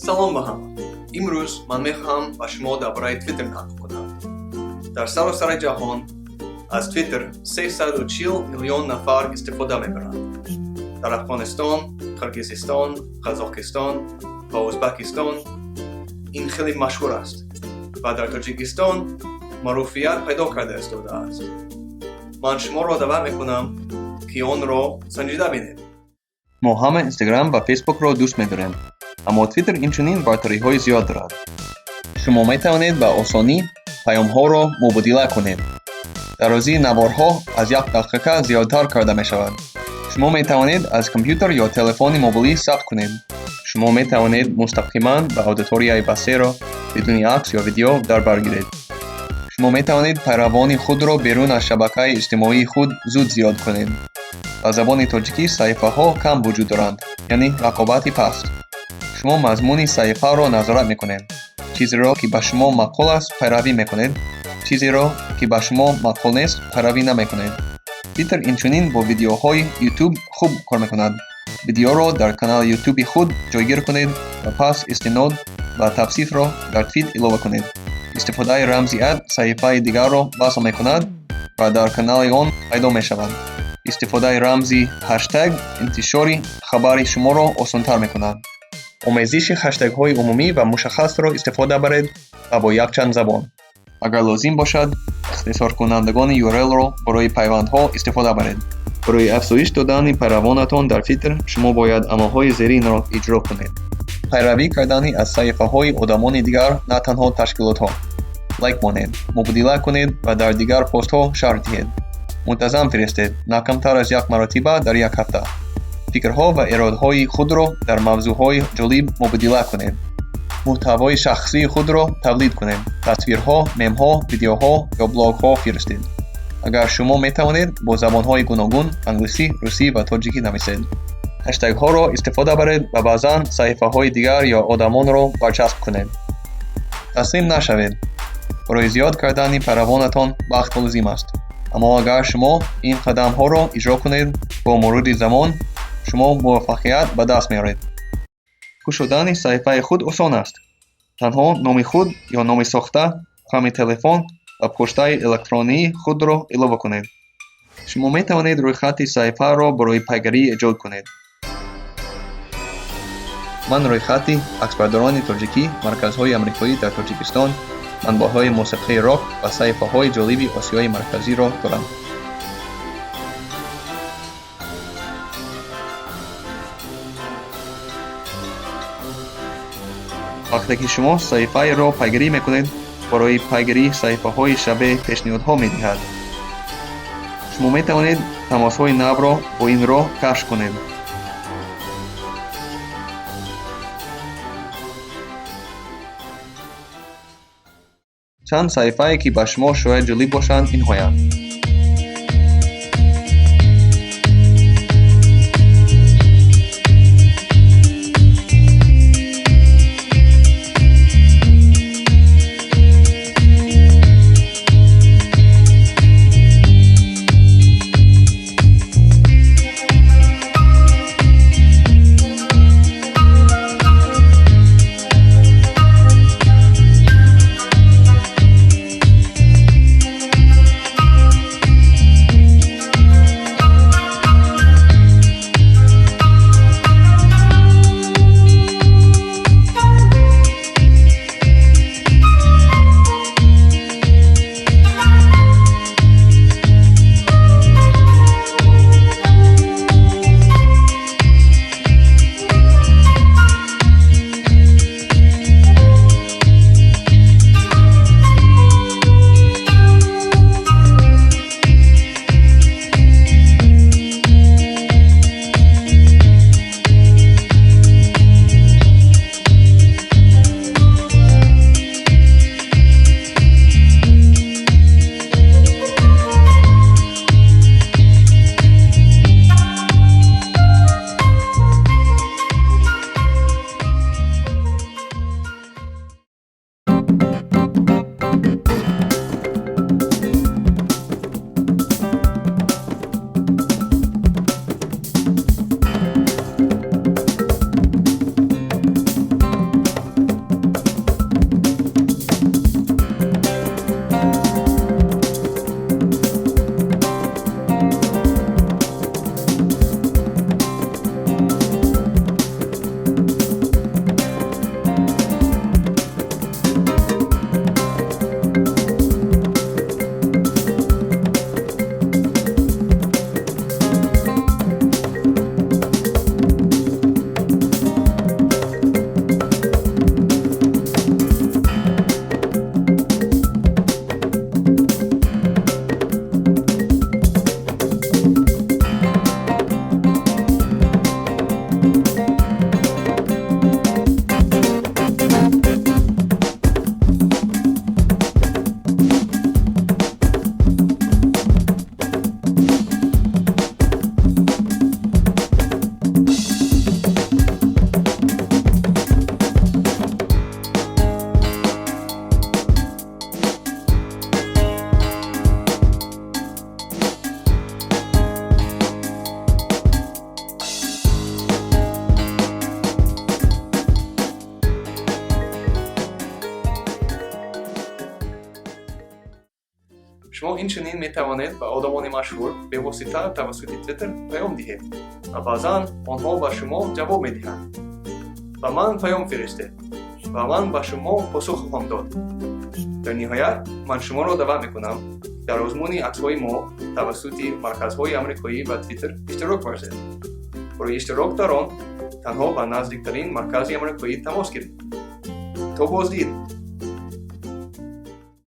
Салом ба ҳама. Имрӯз ман мехоҳам ба шумо дар бораи Твиттер нақл кунам. Дар саросари ҷаҳон аз Твиттер 340 миллион нафар истифода мебаранд. Дар Афғонистон, Қирғизистон, Қазоқистон ва Ӯзбекистон ин хеле машҳур аст ва дар Тоҷикистон маъруфият пайдо карда истодааст. Ман шуморо даъват мекунам, ки онро санҷида бинед. Мо ҳама Инстаграм ва Фейсбукро дӯст медорем, аммо Твиттер инчунин бартариҳои зиёд дорад. Шумо метавонед ба осонӣ паёмҳоро мубодила кунед. Дарозии наворҳо аз як дақиқа зиёдтар карда мешавад. Шумо метавонед аз компютер ё телефони мобилӣ сабт кунед. Шумо метавонед мустақиман ба аудиторияи васеъро бидуни акс ё видео дар бар гиред. Шумо метавонед пайравони худро берун аз шабакаи иҷтимоии худ зуд зиёд кунед. Ба забони тоҷикӣ саҳифаҳо кам вуҷуд доранд, яъне рақобати паст. Шумо мазмуни саҳифаро назорат мекунед. Чизеро, ки ба шумо маъқул аст, пайравӣ мекунед, чизеро, ки ба шумо маъқул нест, пайравӣ намекунед. Твиттер инчунин бо видеоҳои YouTube хуб кор мекунад. Видеоро дар канали YouTube-и худ ҷойгир кунед ва пас истинод ва тавсифро дар твит илова кунед. Истифодаи рамзи @, саҳифаи дигарро васл мекунад ва дар канали он пайдо мешавад. Истифодаи рамзи ҳэштэг интишори хабари шуморо осонтар мекунад. Омезиши ҳэштэгҳои умумӣ ва мушаххасро истифода баред ва бо якчанд забон. Агар лозим бошад, ихтисоркунандагони URL-ро барои пайвандҳо истифода баред. Барои афзоиш додани пайравонатон дар Твиттер шумо бояд амалҳои зеринро иҷро кунед. Пайравӣ кардани аз саҳифаҳои одамони дигар, на танҳо ташкилотҳо. Лайк монед, мубодила кунед ва дар дигар постҳо шарҳ диҳед. Мунтазам фиристед, на камтар аз як маротиба дар як ҳафта. Фикрҳо ва эродҳои худро дар мавзӯъҳои ҷолиб мубодила кунед. Муҳтавои шахсии худро тавлид кунед. Тасвирҳо, мемҳо, видеоҳо ё блогҳо фиристед. Агар шумо метавонед, бо забонҳои гуногун англисӣ, русӣ ва тоҷикӣ нависед. Ҳэштэгҳоро истифода баред ва баъзан саҳифаҳои дигар ё одамонро барчасб кунед. Таслим нашавед. Барои зиёд кардани пайравонатон вақт лозим аст. Аммо агар шумо ин қадамҳоро иҷро кунед, бо мурури замон шумо муваффақият ба даст меоред. Кушодани саҳифаи худ осон аст. Танҳо номи худ ё номи сохта, рақами телефон ва почтаи электронии худро илова кунед. Шумо метавонед рӯйхати саҳифаро барои пайгарӣ эҷод кунед. Ман рӯйхати аксбардорони тоҷикӣ, марказҳои амрикоӣ дар Тоҷикистон, манбаъҳои мусиқии рок ва саҳифаҳои ҷолиби Осиёи Марказиро дорам. Вақте ки шумо саҳифаеро пайгирӣ мекунед, барои пайгирӣ саҳифаҳои шабеҳ пешниҳодҳо медиҳад. Шумо метавонед тамосҳои навро бо ин роҳ кашф кунед. Чанд саҳифае, ки ба шумо шояд ҷолиб бошанд, инҳоянд. инчунин метавонед ба одамони машҳур бевосита тавассути Твиттер паём диҳед ва баъзан онҳо ба шумо ҷавоб медиҳанд. Ба ман паём фиристед ва ман ба шумо посух хоҳам дод. Дар ниҳоят, ман шуморо даъват мекунам, дар озмуни аксҳои мо тавассути марказҳои амрикоӣ ва Твиттер иштирок варзед. Барои иштирок дар он танҳо ба наздиктарин маркази амрикоӣ тамос гиред. То боздид!